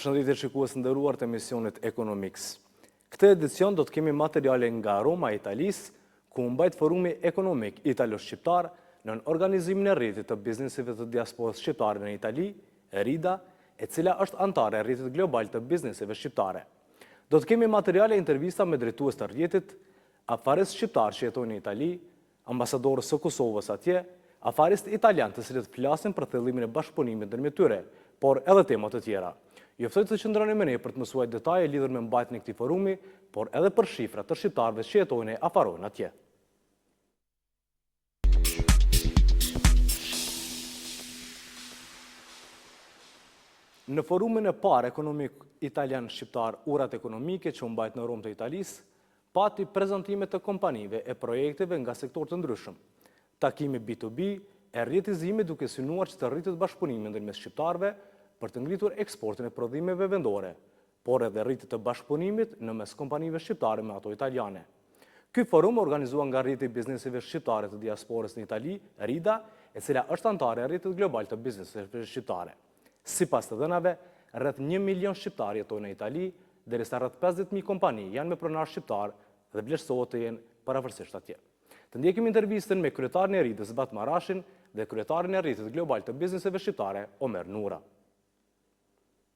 Përshëndetje shikues të nderuar të emisionit Ekonomiks. Këtë edicion do të kemi materiale nga Roma e Italisë, ku u mbajt forumi ekonomik italo-shqiptar nën organizimin e rrjetit të bizneseve të diasporës shqiptare në Itali, RIDA, e cila është anëtare e rrjetit global të bizneseve shqiptare. Do të kemi materiale e intervista me drejtues të rrjetit, afaristë shqiptarë që jetojnë në Itali, ambasadores së Kosovës atje, afaristë italianë të cilët flasin për thellimin e bashkëpunimit ndërmjet tyre, por edhe tema të tjera. Ju ftoj të qëndroni me ne për të mësuar detaje lidhur me mbajtjen e këtij forumi, por edhe për shifra të shqiptarëve që jetojnë e afarojnë atje. Në forumin e parë ekonomik italian-shqiptar Urat Ekonomike që u mbajt në Romë të Italisë, Pati prezantime të kompanive e projekteve nga sektorë të ndryshëm, takime B2B e rrjetizime duke synuar që të rritet bashkëpunimi ndërmjet shqiptarëve për të ngritur eksportin e prodhimeve vendore, por edhe rritje të bashkëpunimit në mes kompanive shqiptare me ato italiane. Ky forum u organizua nga Rrjeti i Bizneseve Shqiptare të Diasporës në Itali, RIDA, e cila është anëtare e Rrjetit Global të Bizneseve Shqiptare. Sipas të dhënave, rreth një milion shqiptarë jetojnë në Itali, derisa rreth 50.000 kompani janë me pronarë shqiptarë dhe vlerësohet të jenë përafërsisht atje. Të ndjekim intervistën me kryetarin e Ridës Vat Marashin dhe kryetarin e Rrjetit Global të Bizneseve Shqiptare, Omer Nura.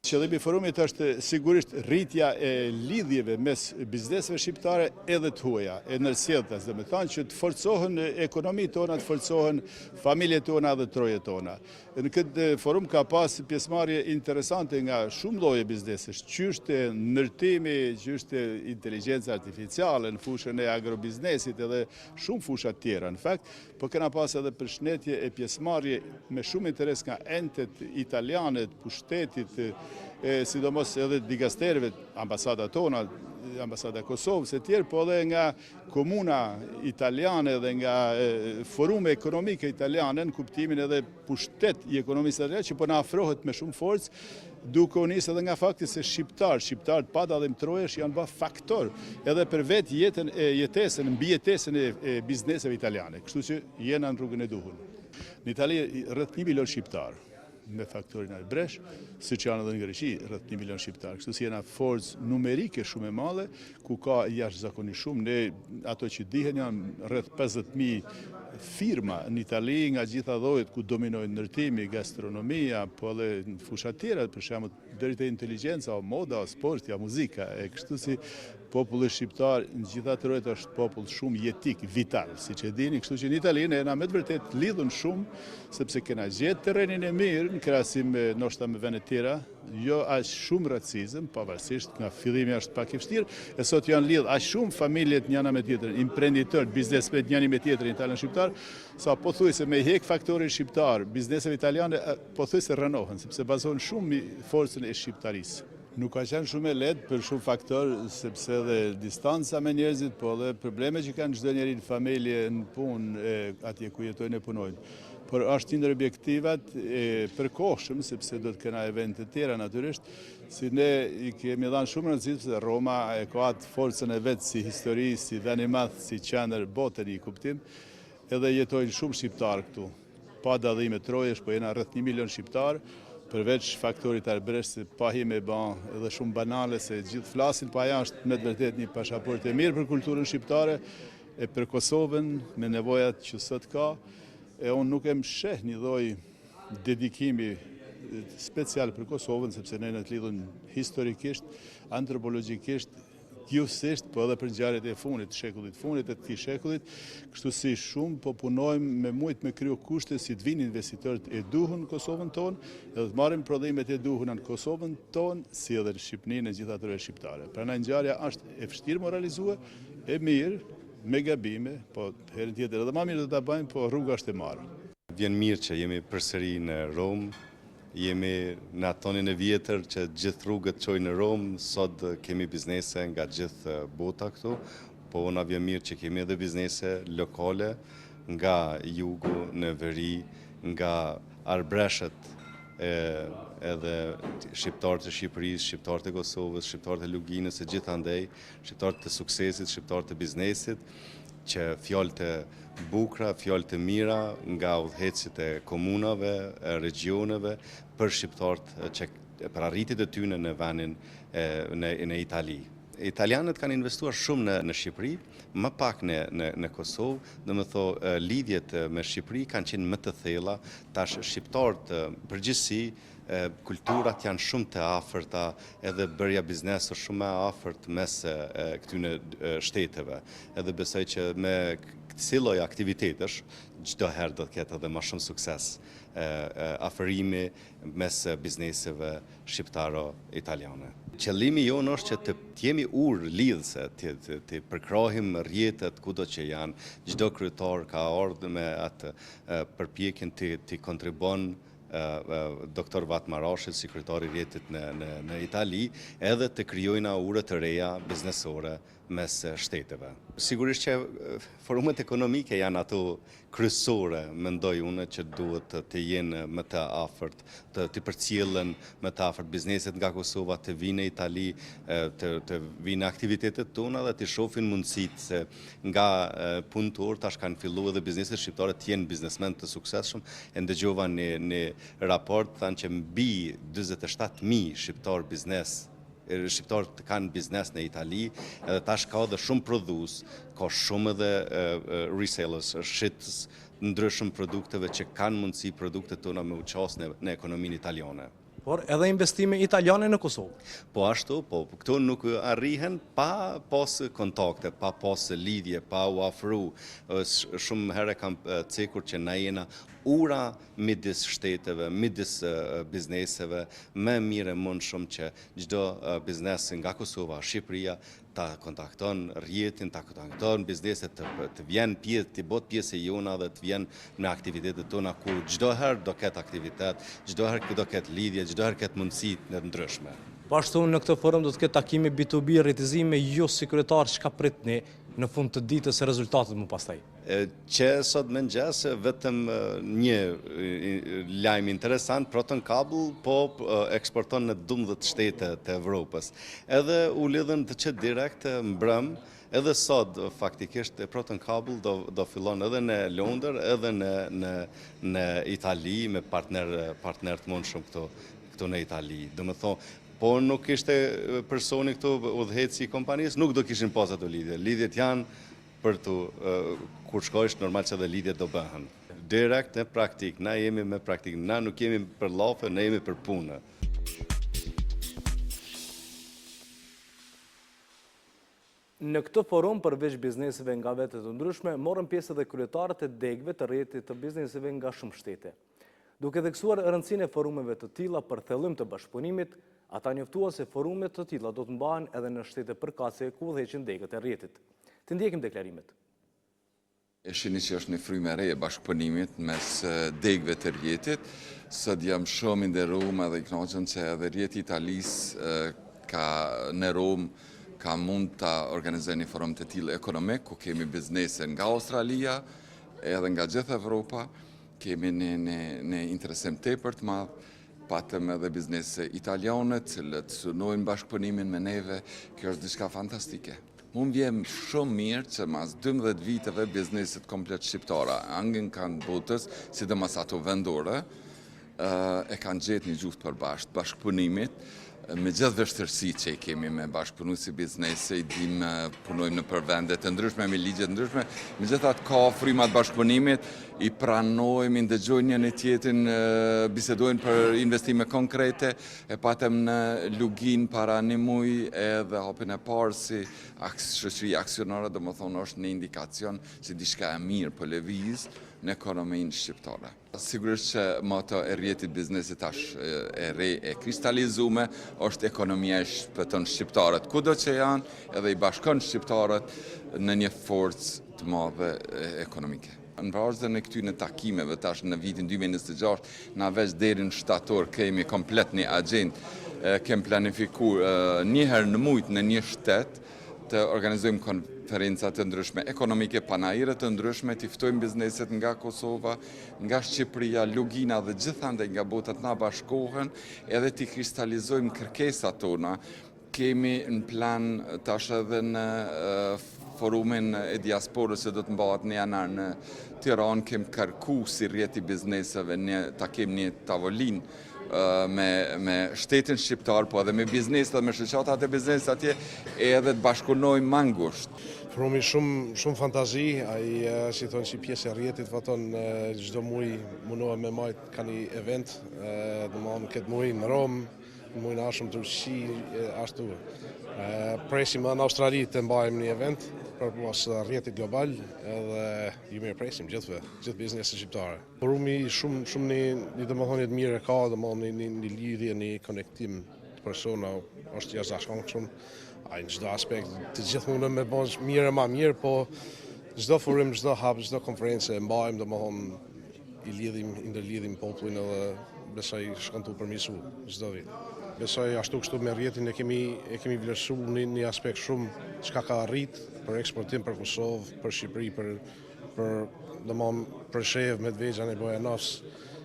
Qëllimi i forumit është sigurisht rritja e lidhjeve mes bizneseve shqiptare edhe të huaja, e ndërsjelltas, domethënë që të forcohen ekonomitë tona, të forcohen familjet tona dhe trojet tona. Në këtë forum ka pas pjesëmarrje interesante nga shumë lloje biznesesh, qysh te ndërtimi, qysh te inteligjenca artificiale në fushën e agrobiznesit edhe shumë fusha të tjera. Në fakt, po kena pas edhe përshëndetje e pjesëmarrje me shumë interes nga entet italiane të pushtetit, e sidomos edhe dikastereve, ambasada tona, ambasada e Kosovës e tjerë, po edhe nga komuna italiane dhe nga forume ekonomike italiane në kuptimin edhe pushtet i ekonomisë italiane që po na afrohet me shumë forcë, duke u nisë edhe nga fakti se shqiptarët, shqiptarët pa dallim trojesh janë ba faktor edhe për vetë jetën e jetesën, mbijetesën e bizneseve italiane, kështu që jena në rrugën e duhur. Në Itali rreth 1 milion shqiptarë me faktorin arbresh, siç janë edhe në Greqi, rreth 1 milion shqiptarë. Kështu si jena forcë numerike shumë e madhe, ku ka jashtëzakonisht shumë, ne ato që dihen janë rreth 50.000 firma në Itali nga gjitha llojet ku dominojnë ndërtimi, gastronomia, po edhe në fusha tjera, për shembull deri te inteligjenca, o moda, o sporti, o muzika, e kështu si populli shqiptar në gjitha trojet është popull shumë jetik, vital, siç e dini, kështu që në Itali ne jena me të vërtetë lidhun shumë, sepse kena gjetë terrenin e mirë në krahasim me ndoshta me vende tjera, jo aq shumë racizëm, pavarësisht nga fillimi është pak i vështirë, e sot janë lidh aq shumë familjet njëna me tjetrën, imprenditorët, biznesmenët njëri me tjetrin, italian shqiptar, sa pothuajse me hek faktorin shqiptar, bizneseve italiane pothuajse rrënohen, sepse bazohen shumë mbi forcën e shqiptarisë. Nuk ka qenë shumë e lehtë për shumë faktorë, sepse edhe distanca me njerëzit, po edhe probleme që kanë çdo njeri në familje, në punë, atje ku jetojnë e punojnë. Por është një ndër objektivat e përkohshëm, sepse do të kena evente të tjera natyrisht, si ne i kemi dhënë shumë rëndësi, sepse Roma e ka atë forcën e vet si histori, si vend i madh, si qendër bote në një kuptim, edhe jetojnë shumë shqiptarë këtu, pa dallime trojesh, po jena rreth 1 milion shqiptarë, përveç faktorit arbresh se pa hi me ba edhe shumë banale se gjithë flasin, po ajo është me të vërtetë një pashaportë e mirë për kulturën shqiptare, e për Kosovën me nevojat që sot ka, e unë nuk e msheh një lloj dedikimi special për Kosovën, sepse ne jena të lidhun historikisht, antropologjikisht, gjuhësisht, po edhe për ngjarjet e fundit, shekullit fundit e të këtij shekullit, kështu si shumë po punojmë me mujt me kriju kushte si të vinë investitorët e duhur në Kosovën tonë, edhe të marrim prodhimet e duhura në Kosovën tonë, si edhe në Shqipëni në gjitha trojet shqiptare. Prandaj ngjarja është e vështirë m'u realizue, E mirë, me gabime, po herën tjetër edhe ma mirë do ta bëjmë, po rruga është e marrë. Vjen mirë që jemi përsëri në Romë, jemi në atë tonin e vjetër që gjithë rrugët çojnë në Romë, sot kemi biznese nga gjithë bota këtu, po na vjen mirë që kemi edhe biznese lokale nga jugu në veri, nga arbreshët e edhe shqiptarët e Shqipërisë, shqiptarët e Kosovës, shqiptarët e Luginës e gjithandej, shqiptarët të suksesit, shqiptarët të biznesit, që fjalë të bukura, fjalë të mira nga udhëheqësit e komunave, e regjioneve për shqiptarët që për arritjet e tyne në vendin në në Itali. Italianët kanë investuar shumë në në Shqipëri, më pak në në në Kosovë, domethonë lidhjet me Shqipëri kanë qenë më të thella, tash shqiptarët përgjithësi kulturat janë shumë të afërta, edhe bërja biznes është shumë e afërt mes këtyne shteteve. Edhe besoj që me kësi lloj aktivitetesh, çdo herë do të ketë edhe ma shumë sukses afërimi mes bizneseve shqiptaro-italiane. Qëllimi jonë është që të jemi urë lidhëse, të të përkrahim rrjetet kudo që janë, çdo kryetar ka ardhur me atë përpjekjen të të kontribon Doktor Vat Marashit si kryetar i rrjetit në në në Itali, edhe të krijojna ure të reja biznesore mes shteteve. Sigurisht që forumet ekonomike janë ato kryesore, mendoj unë që duhet të jenë më të afërt, të të përcjellen më të afërt bizneset nga Kosova të vijnë në Itali, të të vijnë në aktivitetet tona dhe të shohin mundësitë se nga punëtorë tash kanë fillu edhe bizneset shqiptare të jenë biznesmenë të suksesshëm. E ndëgjova një një raport thanë që mbi 47.000 shqiptarë biznes shqiptarët kanë biznes në Itali, edhe tash ka edhe shumë prodhues, ka shumë edhe resellers, shitës ndryshëm produkteve që kanë mundësi produktet tona me u qasë në, në ekonominë italiane. Por edhe investime italiane në Kosovë. Po ashtu, po këto nuk arrihen pa pas kontakte, pa pas lidhje, pa u afru. Shumë herë kam cekur që na jena ura midis shteteve, midis bizneseve, më mirë e mundshëm që çdo biznes nga Kosova, Shqipëria, ta kontakton rrjetin, ta kontakton bizneset të, të vjen pjesë, të bëhet pjesë e jona dhe të vjen në aktivitetet tona ku çdo herë do ketë aktivitet, çdo herë do ketë lidhje, çdo herë ketë mundësi të ndryshme. Po ashtu në këtë forum do të ketë takime B2B, rrjetëzime, ju si kryetar çka pritni në fund të ditës e rezultatet më pastaj? Që sot mëngjes vetëm një lajm interesant, Proton Cable po eksporton në 12 shtete të Evropës. Edhe u lidhën të që direkt mbrëm, edhe sot faktikisht Proton Cable do, do fillon edhe në Londër, edhe në, në, në Itali me partner, partner të mundshëm këtu, këtu në Itali. Domethonë, po nuk ishte personi këtu udhëheqësi i kompanisë, nuk do kishin pas ato lidhje. Lidhjet janë Për tu, kur shkojsh, normal që dhe lidhjet do bëhen. Direkt në praktikë, na jemi me praktikë, na nuk jemi për llafe, na jemi për punë. Në këtë forum, përveç bizneseve nga vende të ndryshme, morën pjesë edhe kryetarët e degëve të rrjetit të bizneseve nga shumë shtete. Duke theksuar rëndësinë e forumeve të tilla për thellim të bashkëpunimit, ata njoftuan se forume të tilla do të mbahen edhe në shtete përkatëse ku udhëheqin degët e rrjetit. Të ndjekim deklarimet. E shihni që është një frymë e re e bashkëpunimit mes degëve të rrjetit. Sot jam shumë i nderuar edhe i kënaqur që edhe rrjeti i Italisë ka në Romë ka mund ta organizojë një forum të tillë ekonomik ku kemi biznese nga Australia edhe nga gjithë Evropa. Kemi një, një, një interesim tepër të madh, patëm edhe biznese italiane, të cilët synojnë bashkëpunimin me neve, kjo është diçka fantastike. Mu më vjen shumë mirë që mas 12 viteve bizneset komplet shqiptare, anekënd botës, sidomos ato vendore, e kanë gjetë një gjuhë të përbashkët, bashkëpunimit, me gjithë vështirësitë që i kemi me bashkëpunu si biznese, i dim punojmë nëpër vende të ndryshme, me ligje të ndryshme, megjithatë ka fryma të bashkëpunimit, i pranojmë, i ndëgjojnë njëni tjetrin, bisedojnë për investime konkrete, e patëm në Luginë para një muj edhe hapin e parë si shoqëri aksionare, domethonë është një indikacion se diçka e mirë po lëviz në ekonominë shqiptare. Sigurisht që moto e rrjetit biznesit tash e re e kristalizume është ekonomia i shpëton shqiptarët kudo që janë edhe i bashkon shqiptarët në një forcë të madhe ekonomike. Në vazhdën e këtyre takimeve tash në vitin 2026, na veç deri në shtator kemi komplet një agjendë, kem planifiku një herë në mujt në një shtet, të organizojmë konferenca të ndryshme ekonomike, panaire të ndryshme, t'i ftojmë bizneset nga Kosova, nga Shqipëria, Lugina dhe gjithandej nga bota të na bashkohen edhe t'i kristalizojmë kërkesat tona. Kemi në plan tash edhe në forumin e diasporës që do të mbahet në janar në Tiranë, kem kërku si rrjeti bizneseve një takim një tavolinë. me, me shtetin shqiptar, po edhe me bizneset dhe me shoqatat e biznesit atje, edhe të bashkëpunojmë ma ngushtë. Forumi shumë shumë fantazi, ai si thonë si pjesë e rrjetit voton çdo muaj mundohem me majt ka një event, domethënë këtë muaj në Romë, në muajin e ardhshëm Turqi, ashtu. Presim edhe në Australi të mbajmë një event përpos rrjetit global edhe ju mirëpresim gjithëve, gjithë bizneset shqiptare. Forumi shumë shumë një një domethënie të mirë e ka, domethënë një, një lidhje, një konektim të persona është jashtëzakonshëm. Ai në çdo aspekt të gjithë mundem me bë mirë e ma mirë, po çdo forum, çdo hap, çdo konferencë e mbajmë, domethënë i lidhim, i ndërlidhim popullin edhe besoj shkon tu përmirësu çdo vit. Besoj ashtu kështu me rrjetin e kemi e kemi vlerësu një, një aspekt shumë çka ka arrit për eksportim për Kosovë, për Shqipëri, për për domthon Preshevë, Medvegja e Bujanoc,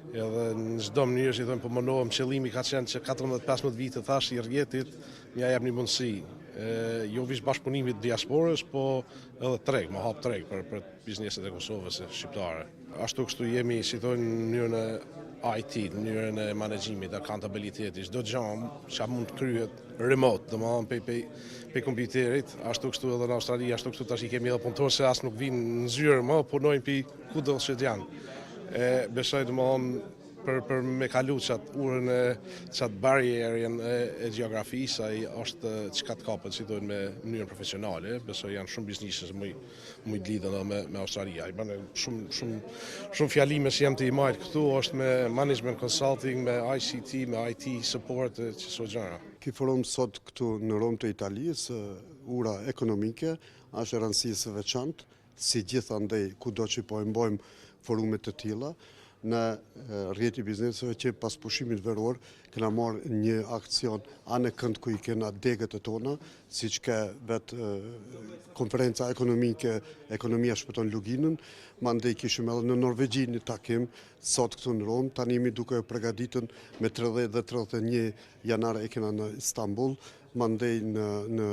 edhe në çdo mënyrë si thonë po mundohem qëllimi ka qenë që 14-15 vite thash i rrjetit m'ja jep një mundësi. E, jo veç bashkëpunimit diasporës, po edhe treg, më hap treg për për bizneset e Kosovës e shqiptare. Ashtu kështu jemi, si thonë, në mënyrën e IT, në mënyrën e menaxhimit, accountability, çdo gjë që mund të kryhet remote, domethënë pe pe pe kompjuterit, ashtu kështu edhe në Australi, ashtu kështu tash i kemi edhe punëtorë se as nuk vinë në zyrë më, punojnë pi kudo që janë. E besoj domethënë për për me kalu qat urën e qat barrierën e, e gjeografisë, ai është çka të kapet, si thonë me mënyrën profesionale, besoj janë shumë biznese që muj muj të lidhen edhe me me Australi. Ai bën shumë shumë shumë fjalime që jam të i majt këtu është me management consulting, me ICT, me IT support e që so gjëra. Ky forum sot këtu në Romë të Italisë, ura ekonomike, është e rëndësisë së veçantë, si gjithandej kudo që po e mbajmë forume të tilla, në rrjeti bizneseve që pas pushimit veror kena marrë një aksion anë e kënd ku i kena degët e tona, si që ke vetë konferenca ekonomike, ekonomia shpëton Luginën, mandej kishim edhe në Norvegji një takim, sot këtu në Romë, tani jemi duke e përgatitën me 30 dhe 31 janar e kena në Istanbul, mandej në, në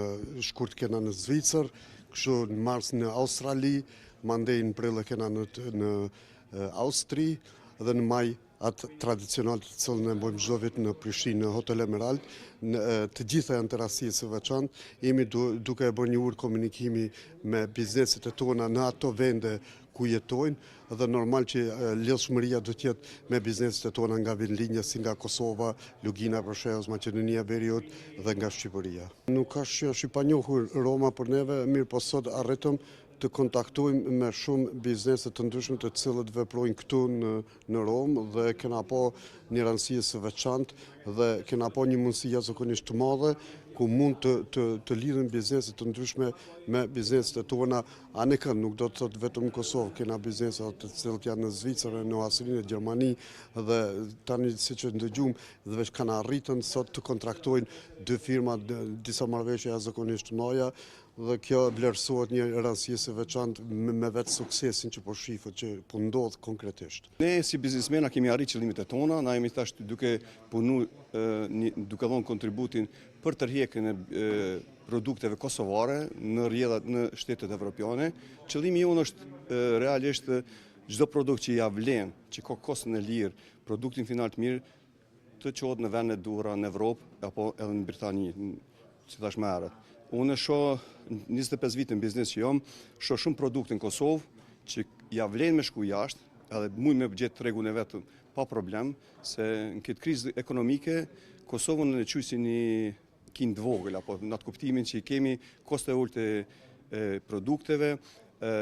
shkurt kena në Zvicër, kështu në mars në Australi, mandej në prill e kena në, në Austri dhe në maj atë tradicional të cilën e mbajmë çdo vit në Prishtinë në Hotel Emerald, në, të gjitha janë të rastësisë së veçantë, jemi du, duke e bërë një urë komunikimi me bizneset e tona në ato vende ku jetojnë dhe normal që lidhshmëria do të jetë me bizneset e tona nga vendlindja si nga Kosova, Lugina e Preshevës, Maqedonia e Veriut dhe nga Shqipëria. Nuk është që është i panjohur Roma për neve, mirë po sot arritëm të kontaktojmë me shumë biznese të ndryshme të cilët veprojnë këtu në në Romë dhe kena pa një rëndësi së veçantë dhe kena pa një mundësi jashtëzakonisht të madhe ku mund të të të lidhen biznese të ndryshme me bizneset e tona anë e kënd, nuk do të thotë vetëm në Kosovë, kena biznese të cilët janë në Zvicër, në Austri, në Gjermani dhe tani siç e ndëgjum dhe veç kanë arritën sot të kontraktojnë dy firma, disa marrëveshje jashtëzakonisht të mëdha dhe kjo vlerësohet një rëndësi së veçantë me, me vetë suksesin që po shifet, që po ndodh konkretisht. Ne si biznesmena kemi arrit qëllimet e tona, na jemi tash duke punu, një, duke dhënë kontributin për tërhjekjen e produkteve kosovare në rrjedhat në shtetet evropiane. Qëllimi jonë është realisht çdo produkt që ja vlen, që ka koston e lirë, produktin final të mirë, të çohet në vende duhura në Evropë apo edhe në Britani, si thash më herët. Unë shoh 25 vite në biznes që jam, shoh shumë produkte në Kosovë që ja vlen me shku jashtë, edhe mund me gjetë tregun e vetëm pa problem, se në këtë krizë ekonomike Kosovën e quaj si një Kinë të vogël apo në atë kuptimin që i kemi kosto e ulët e, e produkteve, e,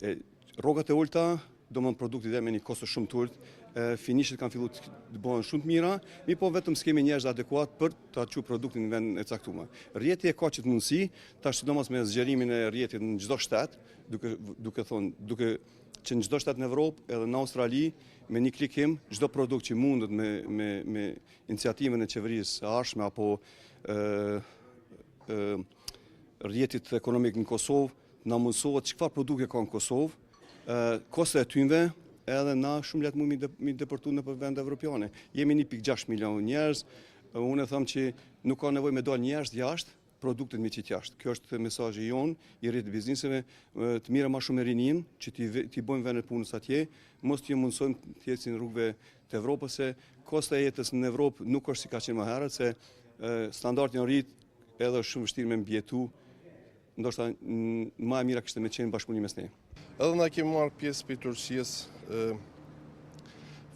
e rrogat e ulta, domethënë produkti dhe me një kosto shumë të ulët, finishet kanë fillu të bëhen shumë të mira, mi po vetëm s'kemi njerëz adekuat për ta çu produktin në vendin e caktuar. Rrjeti e ka qëtë mundësi, tash sidomos me zgjerimin e rrjetit në çdo shtet, duke duke thonë, duke që në çdo shtet në Evropë edhe në Australi me një klikim çdo produkt që mundet me me me iniciativën e qeverisë së ardhshme apo ë ë rrjetit ekonomik në Kosovë, na mundësohet çfarë produkte ka në Kosovë, kosto e tynve, edhe na shumë lehtë mund mi depërtu nëpër vende evropiane. Jemi 1.6 milion njerëz, unë e them që nuk ka nevojë me dalë njerëz jashtë. produktet me qitë jashtë. Kjo është mesazhi jonë i rrjetit të bizneseve, të merremi ma shumë me rininë, që t'i bojmë vendet punës atje, mos t'i mundësojmë të ecin rrugëve të Evropës, se kosta e jetës në Evropë nuk është si ka qenë më herët, se standardi janë rrit edhe është shumë vështirë me mbijetu, ndoshta ma e mira kishte me qenë bashkëpunim mes ne. Edhe na kemi marrë pjesë prej Turqisë,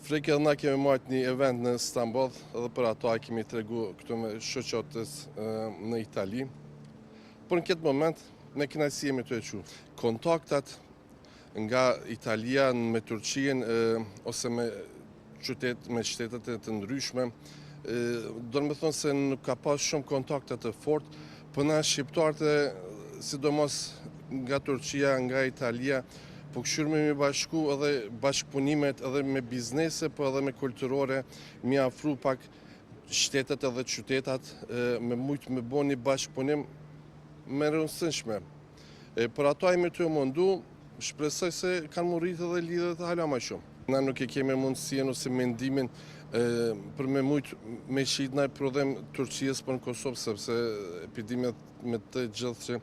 Frikë edhe na kemi majtë një event në Stamboll, edhe për ato e kemi tregu këtu me shoqatës në Itali. Por në këtë moment, me kënaqësi jemi tu e çu. Kontaktat nga Italia me Turqinë ose me qytet, me qytetet të ndryshme, do me thonë se nuk ka pas shumë kontakte të fort, po na shqiptarët sidomos nga Turqia, nga Italia, po kqyrim me bashku edhe bashkëpunimet edhe me biznese, po edhe me kulturore, mi afru pak shtetet edhe qytetat, me mujtë me bo një bashkëpunim më rëndësishme. E për ato jemi tu u mundu, shpresoj se kanë m'u rritë edhe lidhjet hala ma shumë. Na nuk e kemi mundësinë ose mendimin për me mujtë me shit naj prodhim Turqisë për në Kosovë, sepse epidemia me të gjithë që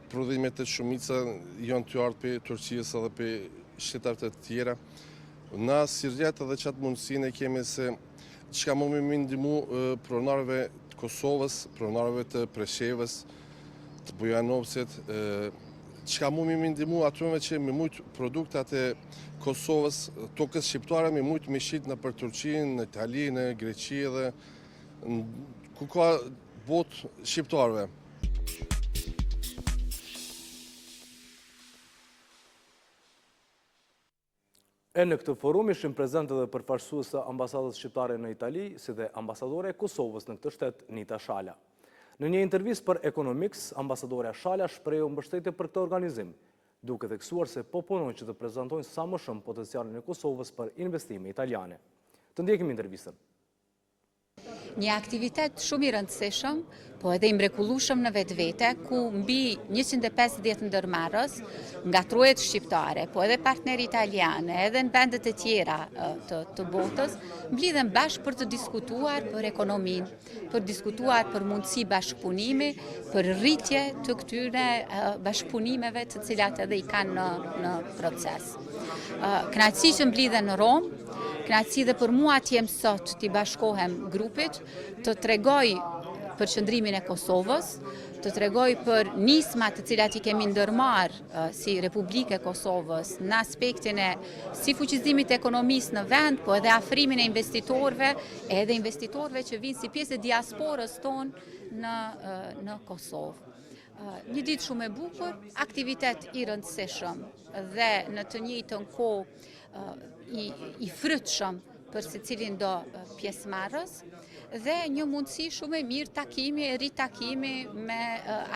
prodhimet e shumica janë tu ardhë prej Turqisë edhe prej shteteve të tjera. Na si rrjet edhe qatë mundësinë e kemi se çka mundemi me ndihmu pronarëve të Kosovës, pronarëve të Preshevës, të Bujanovcit, çka mundemi me ndihmu atyre që me mujt produktat e Kosovës, tokës shqiptare, me mujt me shit nëpër Turqi, në Itali, në Greqi dhe ku ka botë shqiptarëve. E në këtë forum ishin prezent edhe përfaqësues të ambasadës shqiptare në Itali, si dhe ambasadorja e Kosovës në këtë shtet, Nita Shala. Në një intervistë për Economics, ambasadorja Shala shprehu mbështetje për këtë organizim, duke theksuar se po punojnë që të prezantojnë sa më shumë potencialin e Kosovës për investime italiane. Të ndjekim intervistën. Një aktivitet shumë i rëndësishëm, po edhe i mrekullueshëm në vetvete, ku mbi 150 ndërmarrës nga trojet shqiptare, po edhe partnerë italiane, edhe në vendet e tjera të, të botës, mblidhen bashkë për të diskutuar për ekonominë, për diskutuar për mundësi bashkëpunimi, për rritje të këtyre bashkëpunimeve të cilat edhe i kanë në, në proces. Kënaqësi që mblidhen në Romë, kënaqësi dhe për mua të jem sot t'i bashkohem grupit, të tregoj për qëndrimin e Kosovës, të tregoj për nismat të cilat i kemi ndërmarrë si Republikë e Kosovës në aspektin e si fuqizimit të ekonomisë në vend, po edhe afrimin e investitorëve, edhe investitorëve që vijnë si pjesë e diasporës tonë në, në Kosovë. Një ditë shumë e bukur, aktivitet i rëndësishëm dhe në të njëjtën kohë i, i frytshëm për secilindo pjesëmarrës dhe një mundësi shumë e mirë takimi e ritakimi me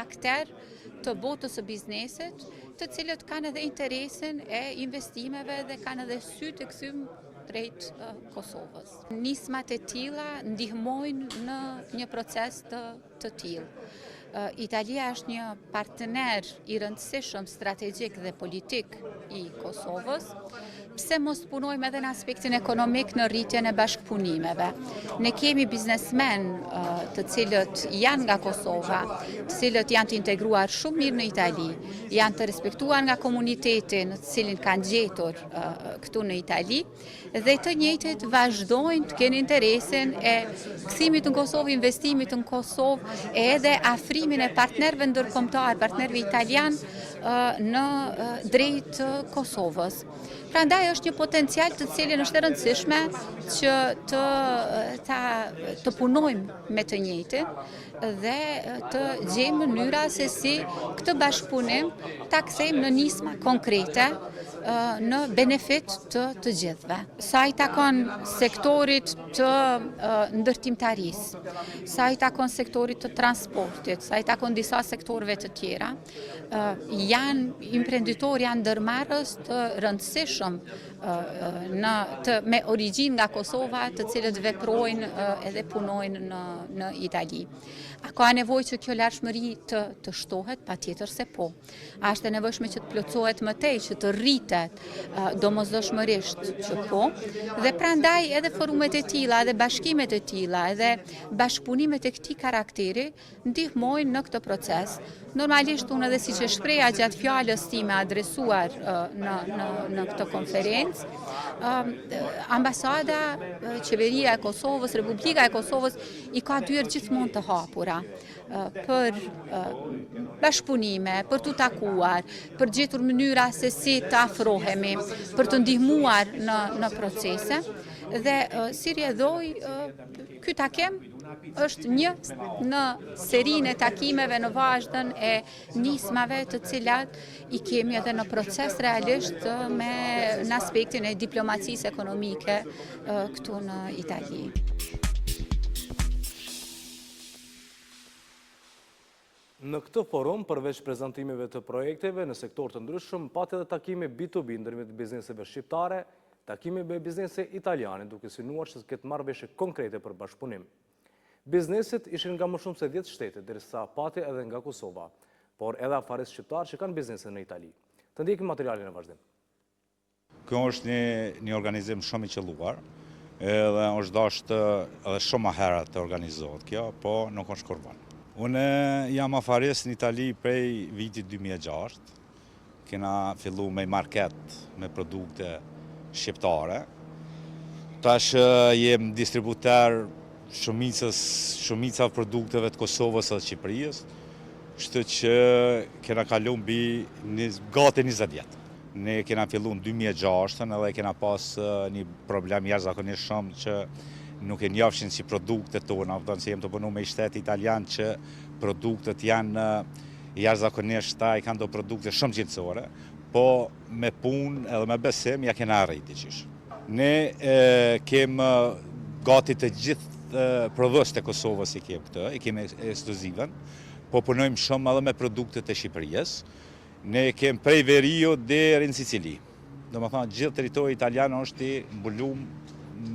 akterë të botës së biznesit, të cilët kanë edhe interesin e investimeve dhe kanë edhe sytë e kthym drejt Kosovës. Nismat e tilla ndihmojnë në një proces të të tillë. Italia është një partner i rëndësishëm strategjik dhe politik i Kosovës. Pse mos punojmë edhe në aspektin ekonomik në rritjen e bashkëpunimeve? Ne kemi biznesmen të cilët janë nga Kosova, të cilët janë të integruar shumë mirë në Itali, janë të respektuar nga komuniteti në të cilin kanë gjetur këtu në Itali, dhe të njëjtit vazhdojnë të kenë interesin e kthimit në Kosovë, investimit në Kosovë, edhe afrimin e partnerëve ndërkombëtarë, partnerëve italianë në drejt Kosovës. Prandaj është një potencial të cilin është e rëndësishme që të, ta, të punojmë me të njëjtin dhe të gjejmë mënyra se si këtë bashkëpunim ta kthejmë në nisma konkrete në benefit të të gjithëve. Sa i takon sektorit të ndërtimtarisë, sa i takon sektorit të transportit, sa i takon disa sektorëve të tjera, janë imprenditorë, janë ndërmarrës të rëndësishëm në të me origjinë nga Kosova, të cilët veprojnë edhe punojnë në në Itali. A ka nevojë që kjo larshmëri të, të shtohet? Patjetër se po. A është e nevojshme që të plotësohet më tej, që të rritet, domosdoshmërisht që po. Dhe prandaj edhe forumet e tilla, edhe bashkimet e tilla, edhe bashkëpunimet e këtij karakteri ndihmojnë në këtë proces. Normalisht unë edhe siç e shpreha gjatë fjalës time adresuar në, në, në këtë konferencë, ambasada, qeveria e Kosovës, Republika e Kosovës i ka dyert gjithmonë të hapura për bashkëpunime, për t'u takuar, për gjetur mënyra se si të afrohemi, për të ndihmuar në, në procese. Dhe si rrjedhojë, ky takim është një në serinë e takimeve në vazhdën e nismave të cilat i kemi edhe në proces realisht me në aspektin e diplomacisë ekonomike këtu në Itali. Në këtë forum, përveç prezantimeve të projekteve në sektorë të ndryshëm, pati edhe takime B2B ndërmjet bizneseve shqiptare, takime me biznese italiane, duke synuar që të ketë marrëveshje konkrete për bashkëpunim. Bizneset ishin nga më shumë se 10 shtete, derisa pati edhe nga Kosova, por edhe afaristë shqiptarë që kanë biznese në Itali. Të ndjekim materialin në vazhdim. Kjo është një, një organizim shumë i qëlluar, edhe është dashtë edhe shumë ma herët të organizohet kjo, po nuk është kurrë vonë. Unë jam afarist në Itali prej vitit 2006, Kena fillu me market me produkte shqiptare. Tash jem distributer shumicës, shumica produkteve të Kosovës dhe Shqipërisë, kështu që kena kalu mbi një, gati 20 vjet. Ne kena fillu në 2006-ën edhe kena pas një problem jashtëzakonisht shumë që nuk e njofshin si produktet tona, kupton se jem tu punu me shtet italian që produktet janë Jashtëzakonisht ata i kanë do produkte shumë cilësore, po me punë edhe me besim ja kena arrit diqysh. Ne kem gati të gjithë prodhuesit e Kosovës i kem këtë, i kemi ekskluziven, po punojmë shumë edhe me produktet e Shqipërisë. Ne kem prej veriut deri në Sicili. Domethanë, gjithë territori italian është i mbulum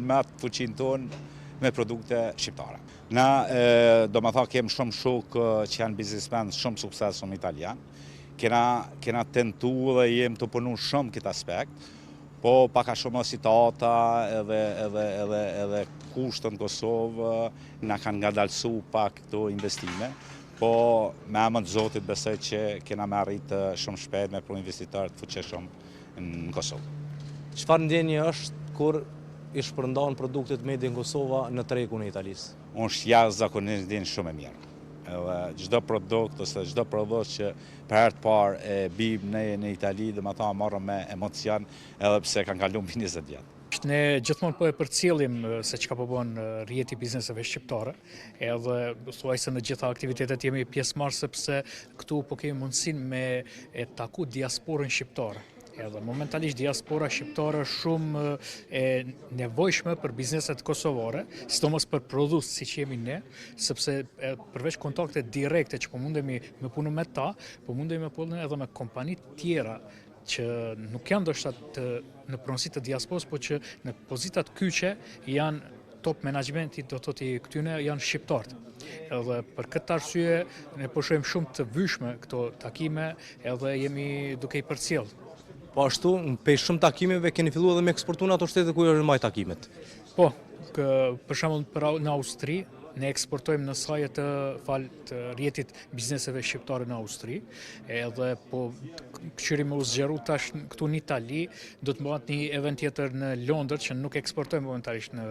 me atë fuqinë tonë me produkte shqiptare. Na, domethanë, kem shumë shokë që janë biznesmen shumë suksesshëm italian. Kena, kena tentu dhe jem tu punu shumë këtë aspekt, po pak a shumë situata edhe, edhe, edhe, edhe kushtet në Kosovë na kanë ngadalësu pak këto investime, po me emën të Zotit besoj që kena me arrit shumë shpejt me pru investitorë të fuqishëm në Kosovë. Çfarë ndjenje është kur i shpërndan produktet Made in Kosova në tregun e Italisë? Është jashtëzakonisht ndjenjë shumë e mirë. Edhe çdo produkt ose çdo prodhues që për herë të parë e bim ne në Itali, domethanë marrëm me emocion edhe pse kanë kalu mbi 20 vjet. Ne gjithmonë po e përcjellim se çka po bën rrjeti i bizneseve shqiptare, edhe thuajse në gjitha aktivitetet jemi pjesëmarrës sepse këtu po kemi mundësinë me e taku diasporën shqiptare. Edhe momentalisht diaspora shqiptare është shumë e nevojshme për bizneset kosovare, sidomos për prodhues siç jemi ne, sepse përveç kontakte direkte që po mundemi me punu me ta, po mundemi me punu edhe me kompani tjera që nuk janë ndoshta të në pronësi të diasporës, po që në pozitat kyçe janë top menaxhmenti do të thotë i këtyne janë shqiptarët. Edhe për këtë arsye ne po shohim shumë të vyshme këto takime edhe jemi duke i përcjell. Po ashtu, prej shumë takimeve keni fillu edhe me eksportu në ato shtete ku janë mbajt takimet. Po, kë, për shembull për në Austri, ne eksportojmë në saje të falë të rrjetit bizneseve shqiptare në Austri, edhe po këqyrim me u zgjeru tash këtu në Itali, do të mbahet një event tjetër në Londër, që nuk eksportojmë momentalisht në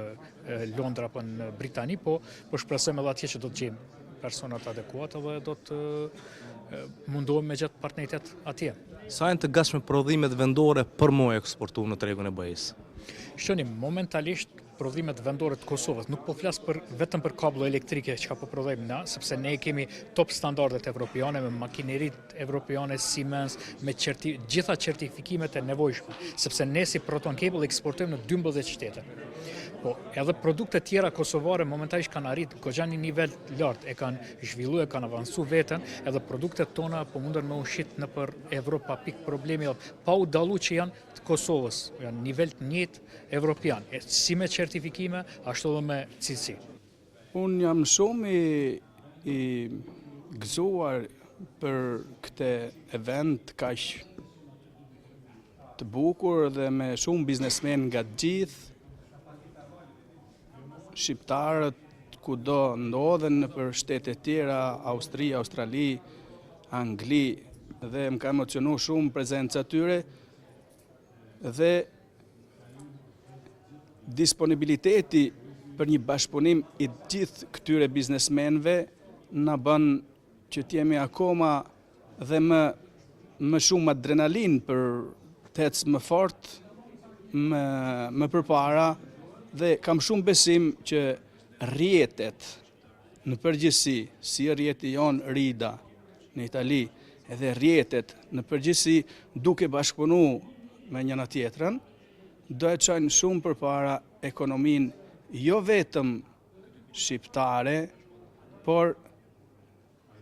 Londër apo në Britani, po, po shpresojmë edhe atje që do të gjejmë personat adekuat edhe do të mundohemi me gjetë partneritet atje. Sa janë të gatshme prodhimet vendore për m'u eksportu në tregun e BE-së? Shihni, momentalisht prodhimet vendore të Kosovës, nuk po flas për vetëm për kabllo elektrike çka po prodhojmë na, sepse ne kemi top standardet evropiane me makineritë evropiane Siemens, me certi, gjitha certifikimet e nevojshme, sepse ne si Proton Cable eksportojmë në 12 shtete. Po, edhe produkte tjera kosovare momentalisht kanë arrit goxha një nivel të lartë, e kanë zhvillu, e kanë avancu veten, edhe produktet tona po munden me u shit nëpër Evropë pa pikë problemi, pa u dallu që janë të Kosovës, janë nivel të njëjtë evropian, e si me certifikime, ashtu edhe me cilësi. Unë jam shumë i, i gëzuar për këtë event kaq të bukur dhe me shumë biznesmenë nga të gjithë shqiptarët kudo ndodhen nëpër shtete tjera, Austri, Australi, Angli dhe më ka emocionu shumë prezenca e tyre dhe disponibiliteti për një bashkëpunim i gjithë këtyre biznesmenëve na bën që të jemi akoma dhe më më shumë adrenalinë për të ecë më fort, më më përpara dhe kam shumë besim që rrjetet në përgjithësi, si rrjeti jonë Rida në Itali, edhe rrjetet në përgjithësi duke bashkëpunu me njëna tjetrën, do e çojnë shumë përpara ekonominë jo vetëm shqiptare, por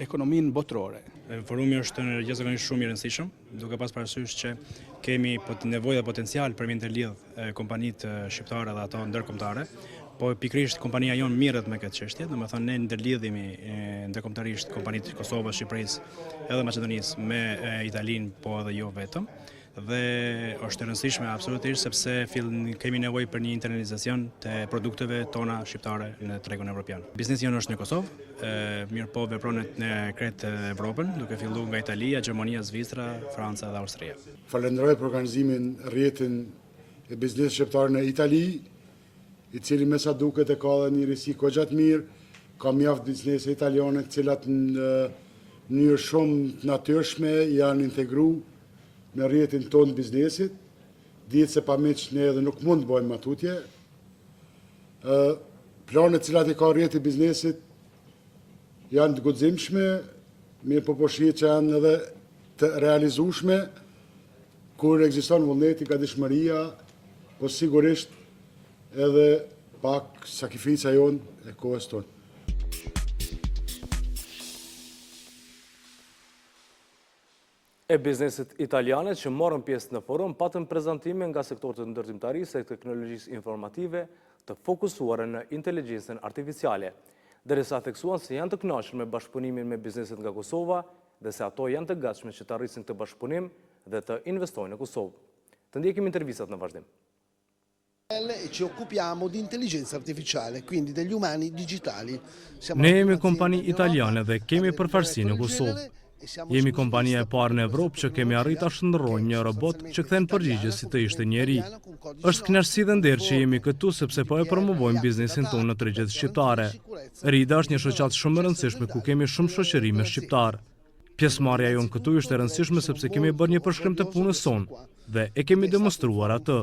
ekonominë botërore. Forumi është jashtëzakonisht shumë i rëndësishëm, duke pas parasysh që kemi nevojë dhe potencial për me ndërlidh kompanitë shqiptare dhe ato ndërkombëtare, po pikërisht kompania jonë merret me këtë çështje, domethënë ne ndërlidhemi ndërkombëtarisht kompanitë e Kosovës, Shqipërisë edhe Maqedonisë me Italinë, po edhe jo vetëm. Dhe është e rëndësishme absolutisht sepse kemi nevojë për një internalizacion të produkteve tona shqiptare në tregun evropian. Biznesi jonë është në Kosovë, mirëpo vepron në krejt Evropën, duke fillu nga Italia, Gjermania, Zvicra, Franca dhe Austria. Falenderoj për organizimin rrjetin e biznesit shqiptar në Itali, i cili me sa duket e ka edhe një risi goxha të mirë, ka mjaft biznese italiane të cilat në mënyrë shumë të natyrshme janë integru në rrjetin tonë të biznesit. Dihet se pa miq ne edhe nuk mund të bëjmë ma tutje. Planet të cilat i ka rrjeti i biznesit janë të guximshme, mirëpo po shihet që janë edhe të realizueshme kur ekziston vullneti, gatishmëria, po sigurisht edhe pak sakrifica jonë e kohës tonë. E bizneset italiane që morën pjesë në forum patën prezantime nga sektorët e ndërtimtarisë e teknologjisë informative të fokusuara në inteligjencën artificiale, derisa theksuan se janë të kënaqur me bashkëpunimin me bizneset nga Kosova dhe se ato janë të gatshme që ta rrisin këtë bashkëpunim dhe të investojnë në Kosovë. Të ndjekim intervistat në vazhdim. E ci occupiamo di intelligenza artificiale, quindi degli umani digitali. Ne jemi kompani italiane dhe kemi përfaqësi në Kosovë. Jemi kompania e parë në Evropë që kemi arritë ta shndërrojmë një robot që kthen përgjigje si të ishte njeri. Është kënaqësi dhe nder që jemi këtu sepse po e promovojmë biznesin tonë në tregjet shqiptare. Rida është një shoqatë shumë e rëndësishme ku kemi shumë shoqërime shqiptarë. Pjesëmarrja jonë këtu ishte e rëndësishme sepse kemi bërë një përshkrim të punës sonë dhe e kemi demonstruar atë.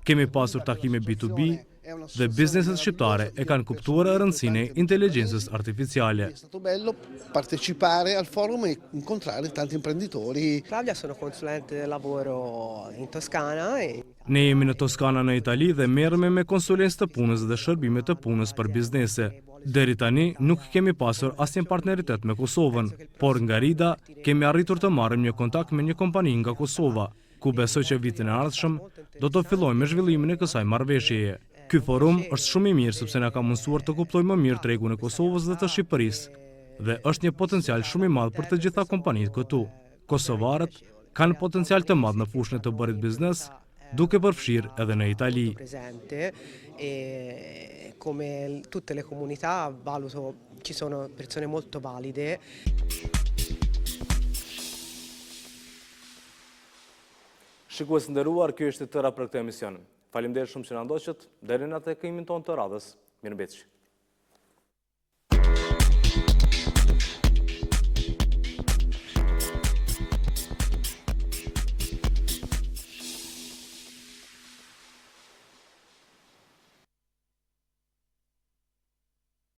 Kemi pasur takime B2B dhe bizneset shqiptare e kanë kuptuar rëndësinë e inteligjencës artificiale. È stato bello partecipare al forum e incontrare tanti imprenditori. Claudia sono consulente del lavoro in Toscana e Ne jemi në Toskana në Itali dhe merremi me konsulencë të punës dhe shërbime të punës për biznese. Deri tani nuk kemi pasur asnjë partneritet me Kosovën, por nga Rida kemi arritur të marrim një kontakt me një kompani nga Kosova, ku besoj që vitin e ardhshëm do të fillojmë me zhvillimin e kësaj marrëveshjeje. Ky forum është shumë i mirë sepse na ka mundësuar të kuptojmë më mirë tregun e Kosovës dhe të Shqipërisë dhe është një potencial shumë i madh për të gjitha kompanitë këtu. Kosovarët kanë potencial të madh në fushën e të bërit biznes, duke përfshirë edhe në Itali. E come tutte le comunità valuto ci sono persone molto valide. Shikues të nderuar, kjo ishte e tëra për këtë emision. Faleminderit shumë që na ndoqët, deri në takimin tonë të radhës. Mirëmbetshi.